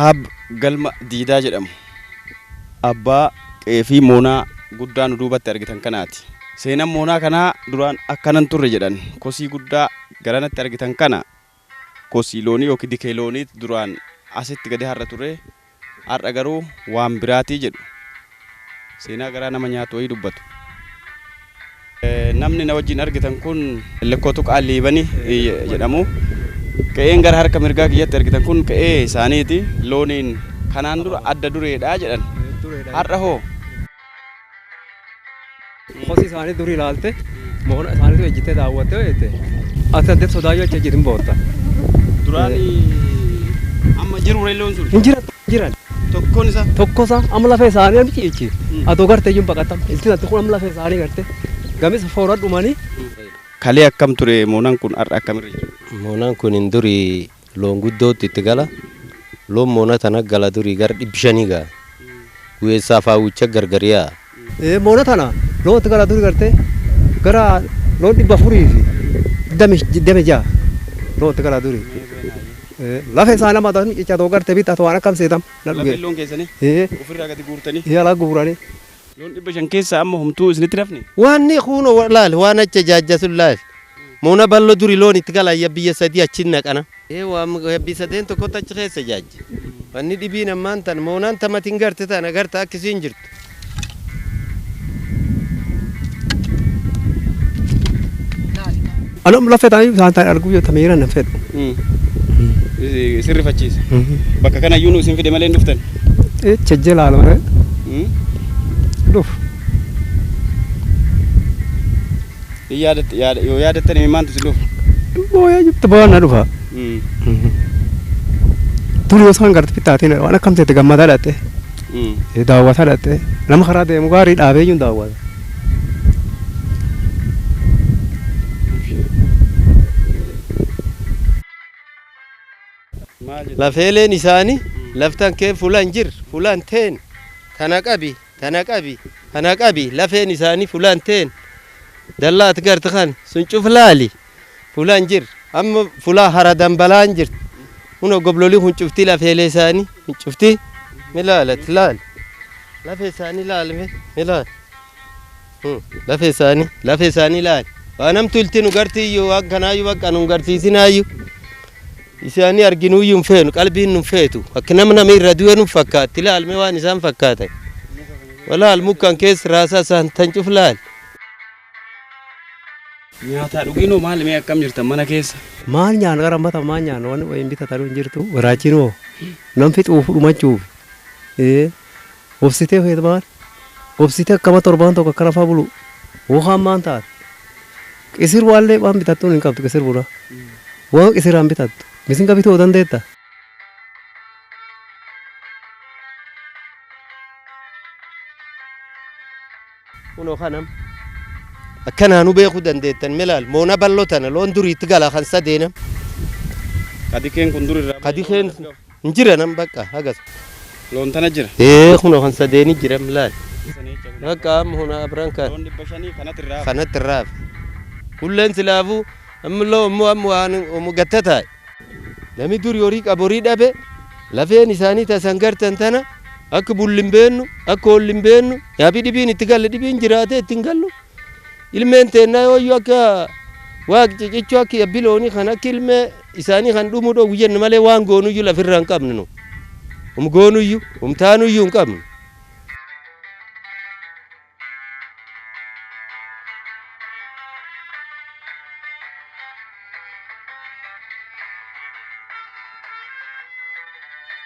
Ab Galma Diidaa jedhamu. Abbaa qe'ee fi moonaa guddaa nu duubatti argitan kanaati. Seenaan moonaa kanaa duraan akkanan turre jedhan. Kosii guddaa garanatti argitan kana kosii loonii yookiin dikee loonii duraan asitti gadi har'a ture. Har'a garuu waan biraatii jedhu. Seenaa garaa nama nyaatu wayii dubbatu. Namni na wajjin argitan kun Lekkoo Tuqaa Liibanii jedhamu. Qe'een gara harka mirgaa kiyyatti argitan kun qe'ee isaaniiti. Looniin kanaan dura adda dureedha jedhan. Har'a hoo? Kosii isaanii durii ilaalte, moona isaaniitu ejjittee daawwattee jette. Ati addeef sodaayyuu achi ejjitin bootta. Duraan amma jiru loon sun? Hin jiran, hin jiran. Tokkoon isaa? Tokko isaa amma lafee isaanii amma ciichi. Atoo gartee iyyuu baqatam. Ilti natti kun amma lafee isaanii garte. Gamis foora dhumanii. Kalee akkam ture moonaan kun, har'a akkamirra jira? Moonaan kun hin durii loon guddootti itti gala. Loon moona tana gala durii gara 500 ga'a. Guyeessaa faawwicha gargar yaa'a. Moona tana loon itti gala durii garte gara loon 426 loon itti gala durii. Lafee isaanii amma ta'an cicha ta'uu garte bitta waan akkam seetam. Lafee loon keessanii? Ofirraa gadi guurtanii? Alaa guuranii. Loon 500 keessaa amma homtuu isinitti hafne? Waan ni kuno laal, waan acha jaajjasun laal. Moona ballo duri loon itti gala biyya sadii achi naqana. Waan yabbii sadeen tokkotti achi keessa jaajja. Wanni dhibiin ammaan tan moonaan tamatiin garte tana garta akkasiin jirtu. Anam lafee ta'anii isaan ta'an arguu yoo tameera nan fedhu. Sirrifachiisa. Bakka kana iyyuu nu isin fide malee hin dhuftan. Chejjee laala malee dhufu. Yoo yaadattan imimmaantu si dhufu. Booyaa jirtu boo'aan na dhufa. Turi yoo isaan garte bitaatiin waan akkam ta'e gammadaa dhatte. Daawwataa dhatte. Nama karaa deemu gaarii dhaabee iyyuu daawwata. Lafeeleen isaanii laftan kee fulaan jir, fulaan teen, tana qabi, tana qabi, tana qabi, lafeen isaanii fulaan teen. Dallaa ati garte kan sun cuf laali, fulaan jir. Amma fulaa hara dambalaan jirti. Kun goblolii kun cuftii lafeelee isaanii kun cuftii milaalat laali. Lafee isaanii laalme milaal. Lafee isaanii, lafee isaanii laali. Waan namtu ilti nu gartiiyyuu waan kanaayyuu bakka nu garsiisinaayyuu. Isaanii arginuuyyuu hin feenu, qalbiin nu feetu. Akka nama nama irra du'e nu fakkaatti, ilaalme waan isaan fakkaatan. Walaal mukaan keessa raasaa isaan tan cuf laal. Nyaataa dhugiinoo maal mee akkam jirtan mana keessa? Maal nyaannu gara mata maal nyaannu, waan wayiin bitatan hin jirtu, baraachiinoo nam fixuuf dhumachuuf. Obsitee feet maal? Obsitee akkama torbaan tokko akkana faa bulu. Wokaan maan taate? Qisir waallee waan bitattuun hin qabdu, qisir buna. Waan qisiraan bitattu. Misinga bituu dandeetta? Kunoo kanam. Akkanaanuu beekuu dandeettan milaal moona bal'oo tana loon duriitti gala kan sadeenam. Kadikeen kun dur irraa. Kadikeen hin jiranam bakka hagas. Loon tana jira. Kunoo kan sadeeni jira milaal. Bakka amma huna abran kan. Loon 500 kanatti irraa. Kanatti irraa. Kulleen silaafuu amma loo ammoo amma waan omu gatta taa'e. Namni duri horii qabu horii dhabe, lafeen isaanii tasan gartan tana akka bulli hin beennu, akka hoolli hin beennu, yaabii dhibiin itti galle, dhibiin jiraatee itti hin gallu. Ilmeen teennaa yooyyuu akka waaq cicichuu akka yabbi loonii kan akka ilmee isaanii kan dhumuu dhoowwu jenne malee waan goonuyyuu lafirraa hin qabnu nu. Goonuyyuu, taanuyyuu hin qabnu.